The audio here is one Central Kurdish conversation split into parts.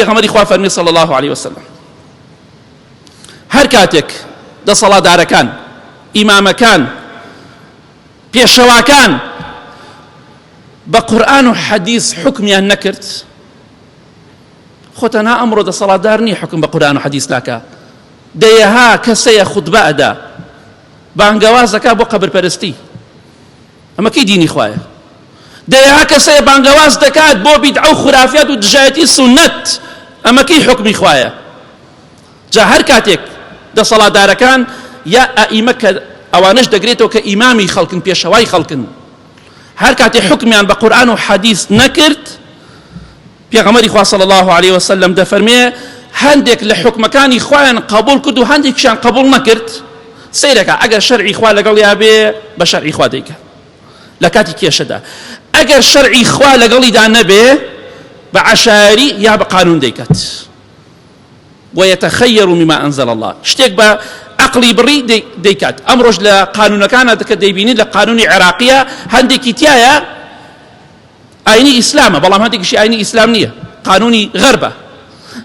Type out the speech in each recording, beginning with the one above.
پێغەمبەری خوا فەرمی صلی الله علیه وسلم هەر کاتێک دەسەڵاتدارەکان ئیمامەکان پێشەواکان بە قورئان و حەدیث حکمیان نەکرد خۆ تەنها ئەمڕۆ دەسەڵاتدار نییە حکم بە قورئان و حەدیث ناکا دەیەها کەسەیە خوتبە ئەدا بانگەواز دەکا بۆ قەبرپەرستی ئەمە کەی دینی خوایە؟ دەیەها کەس هەیە بانگەواز دەکات بۆ بیدعە و خورافیات و دژایەتی سوننەت، ئەمە کەی حوکمی خوایە؟ جا هەر کاتێک دەسەڵاتدارەکان یا ئائیمە کە ئەوانەش دەگرێتەوە کە ئیمامی خەڵکن پێشەوای خەڵکن هەر کاتێ حوکمیان بە قورئان و حەدیث نەکرد پێغەمبەری خوا صلی الله علیه وسلم دەفەرمێ هەندێک لە حوکمەکانی خوایان قبول کرد و هەندێکیان قبول نەکرد سەیرەکە ئەگەر شەرعی خوا لەگەڵ یا بێ بە شەرعی خوا دەیکە لە کاتی کێشەدا ئەگەر شەرعی خوا لەگەڵیدا نەبێ بە عەشایری یا بە قانون دەیکات ويتخير مما أنزل الله شتێک بە عقلی بڕی دەیکات ئەمڕۆژ لە قانونەکانە دەکە دەیبینی لە قانونی عێراقیە هەندێکی تایە ئاینی ئیسلامە بەڵام هەندێکیشی ئاینی ئیسلام نییە قانونی غەربە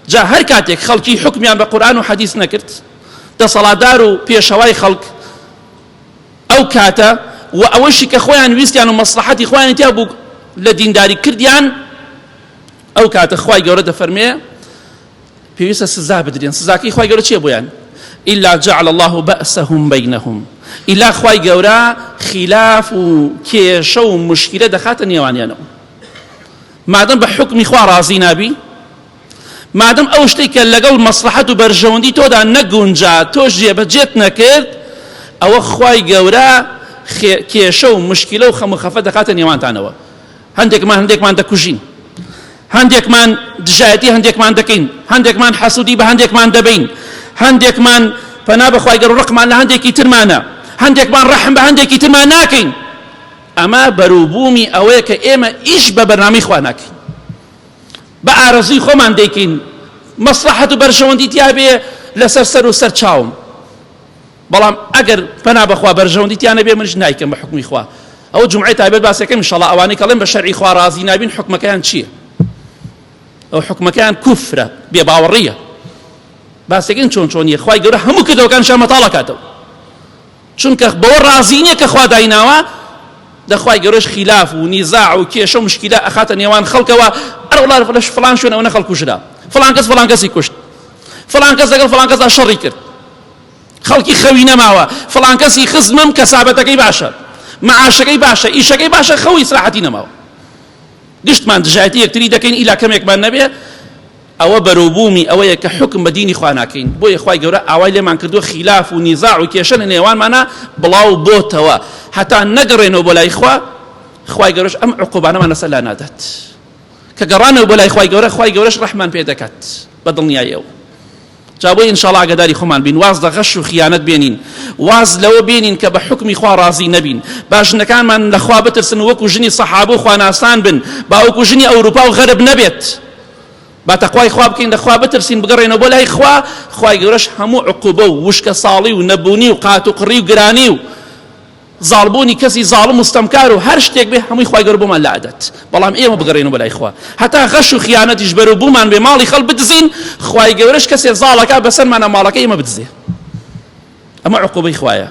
جا هەر کاتێک خەڵکی حکمیان بە قورئان و حەدیث نەکرد دەسەڵاتدار و پێشەوای خەڵک ئەو کاتە و ئەوەشی کە خۆیان ویستیان و مەسلحەتی خۆیان تیا بوو لە دینداری کردیان ئەو کاتە خوای گەورە دەفەرمێ پێویستە سزا بدرێن سزاکەی خوای گەورە چیە بۆیان إلا جعل الله بأسهم بينهم ئیلا خوای گەورە خیلاف و کێشە و مشکلە دەخاتە نێوانیانەوە مادەم بە حکمی خوا ڕازی نابی مادەم ئەو شتێک کە لەگەڵ مەسلحەت و بەرژەوەندی تۆدا نەگونجا تۆش جێبەجێت نەکرد ئەوە خوای گەورە کێشە و مشکلە و خەم و خەفە دەخاتە نێوانتانەوە هەندێکمان هەندێکمان دەکوژین هەندێکمان دژایەتی هەندێکمان دەکەین هەندێکمان حەسوودی بە هەندێکمان دەبین هەندێکمان پەنا بەخوای گەڕ ڕقمان لە هەندێکی ترمانە هەندێکمان ڕەحم بە هەندێکی ترمان ناکەین ئەمە بەروبوومی ئەوەیە کە ئێمە ئیش بە بەرنامەی خوا ناکەین بە ئارەزووی خۆمان دەیکەین مەسلحەت و بەرژەوەندی تیا بێ لەسەر سەر و سەر چاوم بەڵام ئەگەر پەنا بەخوا بەرژەوەندی تیا نەبێ منیش نایکەم بە حوکمی خوا ئەوە جومعەی تایبەت باسەکەم ئینشەڵا ئەوانەی کەڵێن بە شەرعی خوا ڕازی نابین حوکمەکەیان چییە ئەو حوکمەکەیان کوفرە بێ باوەڕیە باسەکەین چۆن چۆنیە خوای گەورە هەموو کردەوەکان شان مەتاڵ کاتەوە چونکە بەوە ڕازی نییە کە خوا دایناوە دەخوای گەورەش خیلاف و نیزاع و کێشە و مشکیلە ئەخاتە نێوان خەڵکەوە ئەرەوڵا فلان شوێن ئەوە خەڵک کوژرا فلان کەس فلان کەسی کوشت فلان کەس لەگەڵ فلان کەسدا شەڕی کرد خەڵکی خەوی نەماوە فڵان کەسی خزمم کەسابەتەکەی باشە معاشەکەی باشە ئیشەکەی باشە خەوی ئیسراحەتی نەماوە گشتمان دژایەتی یەکتری دەکەین ئیلا کەمێکمان نەبێ ئەوە بەرەوبوومی ئەوەیە کە حکم بە دینی خوا ناکەین بۆیە خوای گەورە ئاوای لێمان کردووە خیلاف و نیزاع و کێشە لە نێوانمانە بڵاو بۆتەوە هەتا نەگەڕێنەوە بۆ لای خوا خوای گەورەش ئەم عقوبانەمان لەسەر لا نادات کە گەڕانەوە بۆ لای خوای گەورە خوای گەورەش ڕەحمان پێ دەکات بە دڵنیاییەوە جا بۆیە ان شاءاللە ئاگاداری خۆمان بین واز لە غەش و خیانەت بێنین واز لەوە بێنین کە بە حوکمی خوا ڕازی نەبین با ژنەکانمان لە خوا بترسن و وەکو ژنی سەحابە و خواناسان بن با وەکو ژنی ئەوروپا و غەرب نەبێت با تەقوای خوا بکەین لە خوا بترسین بگەڕێنەوە بۆ لای خوا خوای گەورەش هەموو عقوبە و وشکە ساڵی و نەبوونی و قات و قڕی و گرانی و زاڵبوونی کەسی زاڵم و ستەمکار و هەر شتێک بێ هەمووی خوای گەورە بۆمان لائەدات بەڵام ئێمە بگەڕێینەوە بەلای خوا هەتا غەش و خیانەتیش بەرەو بوومان بێ ماڵی خەڵ بدزین خوای گەورەش کەسێ زاڵەکە بەسەرمانە ماڵەکەی ئێمە بدزێ ئەمە عقوبەی خوایە.